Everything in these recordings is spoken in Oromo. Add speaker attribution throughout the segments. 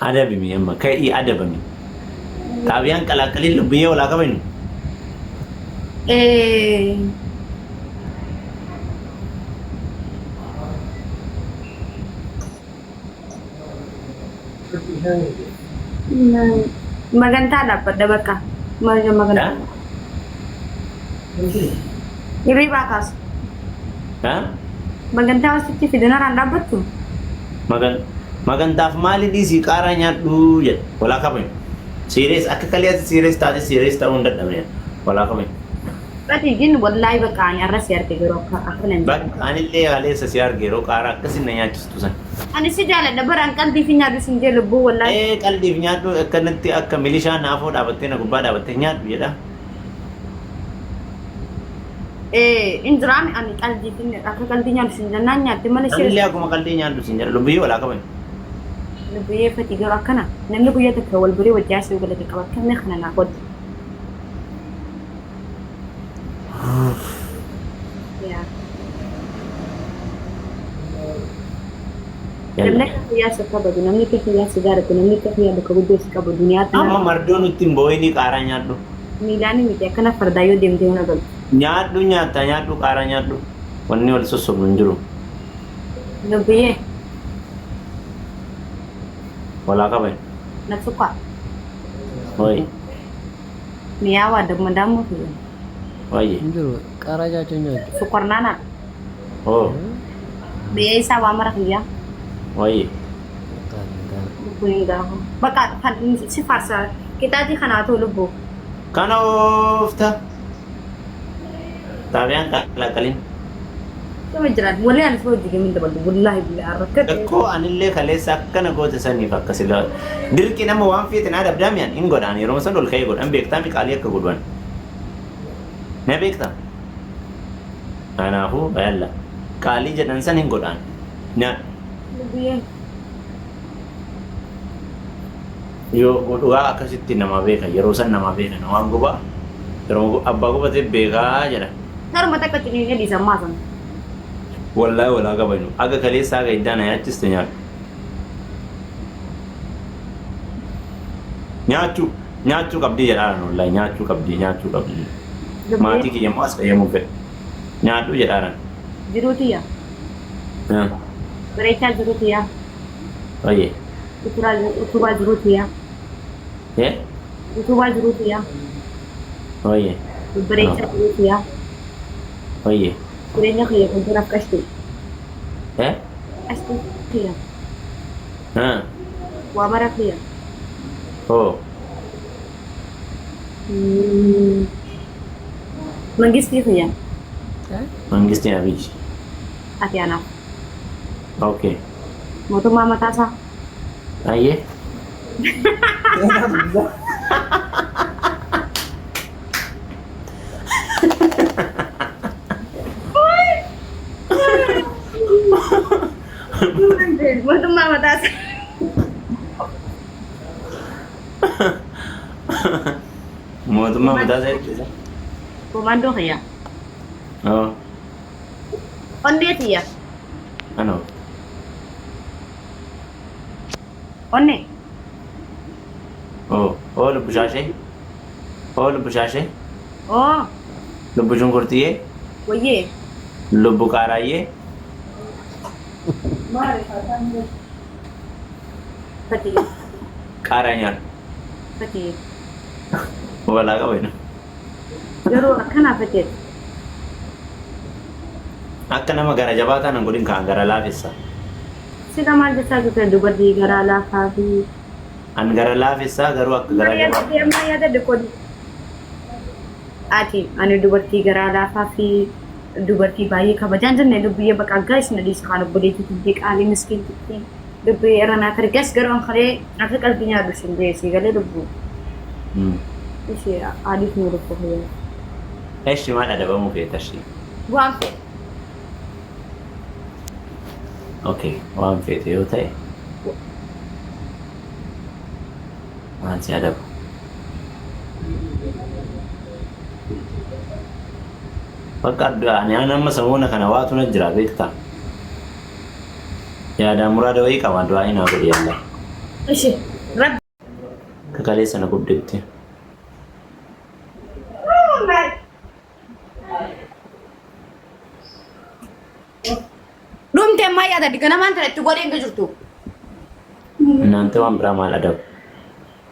Speaker 1: Adabimi amma ka'ii adabami. Xaabiyaan qalaaqqaliin lubbiyyee walaa kabajnu.
Speaker 2: Magantaa dhaabbadha bakka. Magantaa. Hirribaa kaasu. Magantaa wasitti fidanarraan dhaabbattu.
Speaker 1: Magantaaf maali dhiisii qaaraa nyaadhu jedhe. Walaa kabajnu. Serious akka kaleessa serious taate serious ta'uu hin dadhabne. Walaa kabajnu.
Speaker 2: Ati gin wallaahi bakka ani arra si arge garuu akka akka nan
Speaker 1: Bakka anillee kaleessa si arge yeroo qaaraa akkasin na nyaachistu san.
Speaker 2: Ani si jaaladha bara an qalbii fi nyaadhu sin jee lubbuu wallaahi.
Speaker 1: Ee qalbiif nyaadhu akkanatti akka milishaa naafoo dhaabattee na gubbaa dhaabattee nyaadhu jedha.
Speaker 2: Ee in jiraame ani qalbii fi akka qalbii nyaadhu sin jennaan nyaatte malee
Speaker 1: Anillee
Speaker 2: si
Speaker 1: akkuma qalbii nyaadhu sin jedha lubbiyyee walaa kabajnu.
Speaker 2: Lubbuyyee fati garuu akkana namni guyyaa takka wal baree wajji haasa'uu galata qaba akkamni kana naa godhe. Yaa. Namni akka kiyyaa si kabaju, namni akka kiyyaa si jaalatu, namni akka kiyyaa bakka guddoo si qabu duniyaa
Speaker 1: Amma
Speaker 2: tana
Speaker 1: mardoo nutti hin boo'inii qaaraa nyaadhu.
Speaker 2: Miilaan miti akkana fardaa yoo deemtee hona galtu.
Speaker 1: Nyaadhu nyaatta nyaadhu qaaraa nyaadhu. Wanni wal sossobnu hin jiru.
Speaker 2: Lubbiyyee
Speaker 1: Walaa kabajnu.
Speaker 2: Na tuqaa.
Speaker 1: Wayi.
Speaker 2: Mi'aawaa damma daammoo kiyya.
Speaker 1: Wayi.
Speaker 3: Hin jiru qaaraa nyaachuun nyaaddu.
Speaker 2: Sukkarnaanaa.
Speaker 1: Oh.
Speaker 2: Mi'eessaa waa mara kiyyaa.
Speaker 1: Wayi.
Speaker 2: Lubbuun hin gaafa. Bakka kan si faarsa qixaatii kanaa ta'u lubbuu.
Speaker 1: Kana oofta. Xaabiyaan qalaqalin.
Speaker 2: Sama jiran walii ani soo hojii min dabaltu wallaahi billahi rakkate.
Speaker 1: Rakkoo anillee kaleessa akkana goote saniif akka sila dirqi nama waan feete naa dabdaamiyan hin godhaan yeroo san ol ka'ee godhan beektaa mi qaalii akka godhan na beektaa kanaafuu yalla qaalii jedhan san hin godhaan nyaadhu.
Speaker 2: Lubbiyee.
Speaker 1: Yoo dhugaa akkasitti namaa beekan yeroo san namaa beekan waan gubaa yeroo abbaa gubatee beekaa jedhan.
Speaker 2: Saruma takka ciniinee dhiisan maasan.
Speaker 1: Wallaahi walaa kabajnu aga kaleessaa aga iddaa na nyaachiste nyaadhu. Nyaachuu nyaachuu qabdii jedhaaran wallaahi nyaachuu qabdii nyaachuu qabdii. Maatii kiyya immoo as fayyamuu fedha. Nyaadhu jedhaaran.
Speaker 2: Jiruu tiyya. Bareechaa jiruu tiyya.
Speaker 1: Oye.
Speaker 2: Utubaa jiruu tiyya.
Speaker 1: Eh?
Speaker 2: Utubaa jiruu tiyya.
Speaker 1: Oye.
Speaker 2: Bareechaa jiruu tiyya.
Speaker 1: Oye.
Speaker 2: Jireenya kiyya fuulduraaf qashti.
Speaker 1: Eh?
Speaker 2: Qashti kiyya.
Speaker 1: Ah.
Speaker 2: Waa mara kiyya.
Speaker 1: Oh.
Speaker 2: Mangistii kiyya.
Speaker 1: Mangistiin Abiyyi.
Speaker 2: Ati anaaf.
Speaker 1: Okay.
Speaker 2: Mootummaa mataasaa.
Speaker 1: Ayyee.
Speaker 2: Mootummaa mataasaa.
Speaker 1: Mootummaa mataasaa jechuudha.
Speaker 2: Komaandoo kiyya.
Speaker 1: Oh.
Speaker 2: Onnee tiyya.
Speaker 1: Ano.
Speaker 2: Onnee.
Speaker 1: Oh. Oh lubbu shaashee. Oh lubbu shaashee.
Speaker 2: Oo.
Speaker 1: Lubbu shunkurtiyyee.
Speaker 2: Wayyee.
Speaker 1: Lubbu qaaraayyee.
Speaker 2: Fatii.
Speaker 1: Qaaraa nyaadhu.
Speaker 2: Fatii.
Speaker 1: Walaa qabu.
Speaker 2: Garuu akkanaa fateet.
Speaker 1: Akka nama gara jabaa tanan godhin kaan gara laafessa.
Speaker 2: Sila maal jechaa turte dubartii garaa laafaa fi.
Speaker 1: An gara laafessaa garuu akka gara jabaa.
Speaker 2: Amma yaadadhe kodi. Ati ani dubartii garaa laafaa fi dubartii baay'ee kabajaan jenne lubbiyyee bakka gaas na dhiisa kan obboleettii tuntee qaalii miskiin lubbiyyee irra naa targas garuu an kalee akka qalbii nyaadhu sin geessii galee lubbuu. Ishee adiif nu lubbuu fayyadu.
Speaker 1: Eshi maal adabamuu feeta ishee?
Speaker 2: Waan feete.
Speaker 1: Okay, waan feete yoo ta'e waan si adabu. Bakka ani amma samoona kana waatu na jira beektaa? Yaadaan muraada wayii qaba du'aa naa godhi yallaa.
Speaker 2: Ishi rabbi.
Speaker 1: Kakalee sana gubdetti.
Speaker 2: Dhumte ammaa yaada ganamaan tana itti godhee hin jirtu.
Speaker 1: Naante waan biraa maal adabu?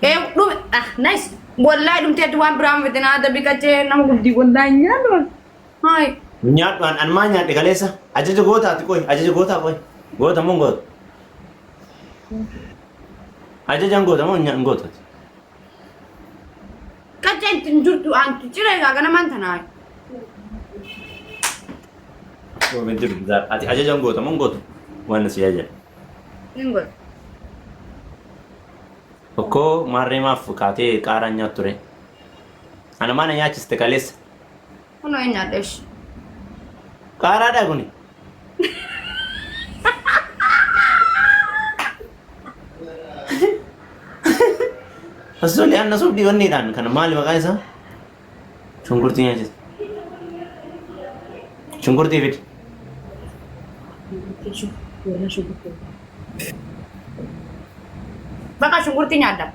Speaker 2: Ee dhume ah nice. Wallahi dhumteetti waan biraa miti na adabi qacee nama gubdii wallahi nyaadhu. Haay.
Speaker 1: Nyaadhu an maa nyaadhe kaleessa? Ajaja gootaati qoy ajaja gootaa qoy. Goota moo hin gootu? Ajaja hin goota moo hin gootati?
Speaker 2: Qacee itti hin jirtu antu cira egaa ganamaan tanaa.
Speaker 1: Ati ajaja hin goota moo hin gootu? Waan si ajaja.
Speaker 2: Hin godhu.
Speaker 1: Okkoo maarree maaf kaatee qaaraan nyaattu ture? Ana maana nyaachiste kaleessa?
Speaker 2: Kunoo hin nyaadhesh.
Speaker 1: Qaaraadha kuni. Osoo li'aanna suuf dhiyoonniidhaan kana maali maqaan isaa? Shunkurtii nyaachiste. Shunkurtii fidi.
Speaker 2: Bakka shunkurtii nyaadda.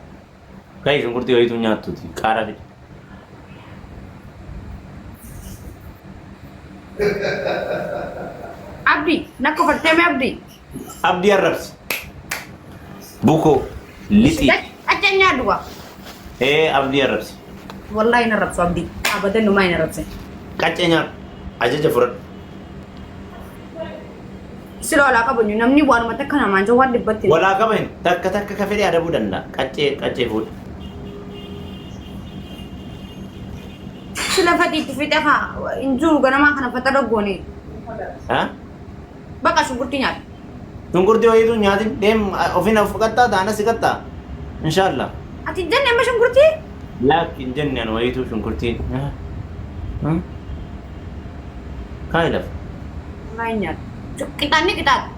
Speaker 1: Kai shunkurtii wayituu nyaattuti qaaraa fidi.
Speaker 2: Abdi, na kofaltee mee Abdi?
Speaker 1: Abdii arrabsi. Bukoo lixii.
Speaker 2: Acha nyaadhu waa.
Speaker 1: Ee abdii arrabsi.
Speaker 2: Wallahi hin arrabsu Abdi. Abadan numaa hin arrabse.
Speaker 1: Qaccee nyaadhu. Ajaja fudhadhu.
Speaker 2: Sila walaa qabanyu namni waanuma takka namaan jiru waan dhibbatti.
Speaker 1: Walaa qaban takka takka ka fedhe adabuu danda'a. Qaccee qaccee fuudhi.
Speaker 2: Sila fatiitti fixe haa hin jiru ganamaa kana fatara goone.
Speaker 1: Ha?
Speaker 2: Bakka shunkurtii nyaadhu.
Speaker 1: Shunkurtii wayiitu nyaatin deem ofiin of qaxxaa taana si qaxxaa. Inshaallah.
Speaker 2: Ati hin jenne amma shunkurtii?
Speaker 1: Laakki hin jenne ani wayiituu shunkurtii. Kaayi lafa.
Speaker 2: Wallahi hin nyaadhu. Qixaanni qixaadha.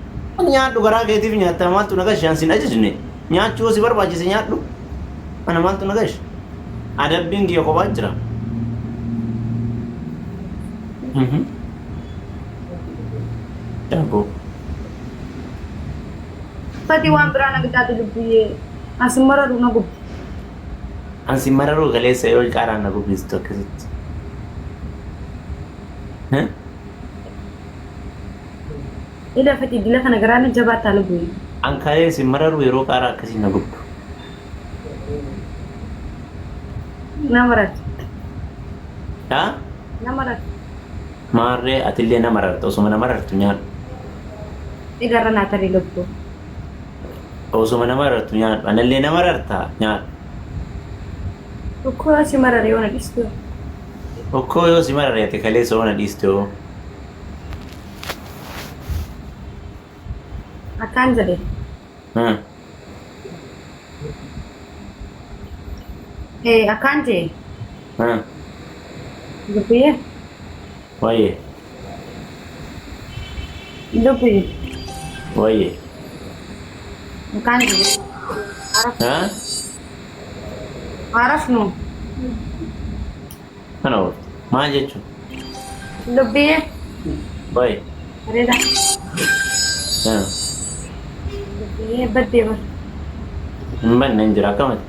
Speaker 1: Nyaadhu garaa keetiif nyaatta maaltu na gashi an sin ajajne. Nyaachuu yoo si barbaachise nyaadhu. Ana maaltu na gashi. Adabbiin kiyya kophaa jira. Daabboo.
Speaker 2: Fatii waan biraa na qixaatu lubbiyyee. Asin mararu na gubdi.
Speaker 1: An si mararuu kaleessa yeroo qaaraan na gubbistu akkasitti.
Speaker 2: Ila fatii dila kana garaa na jabaataa lubbiyyee.
Speaker 1: An kalee si mararuu yeroo qaaraa akkasii na gubdu.
Speaker 2: Na mararti.
Speaker 1: Haa?
Speaker 2: Na mararti.
Speaker 1: Maarree atillee na mararta osuma na marartu nyaadhu.
Speaker 2: Idarra naa tarii lubbuu.
Speaker 1: Osuma na marartu nyaadhu. Anallee na mararta nyaadhu.
Speaker 2: Okkoo si marare yoo na dhiistu.
Speaker 1: Okkoo yoo si marare ati kaleessa yoo na dhiiste hoo.
Speaker 2: Akkaan jedhe. Akkaan jedhe. Lubbiyyee.
Speaker 1: Wayyee.
Speaker 2: Lubbiyyee.
Speaker 1: Wayyee.
Speaker 2: Akkaan jedhe. Arafnu.
Speaker 1: Kana ooltu. Maal jechuun?
Speaker 2: Lubbiyyee.
Speaker 1: Wayyee.
Speaker 2: Bareeda. Lubbiyyee baddee bara.
Speaker 1: Hin banne hin jira akkamati?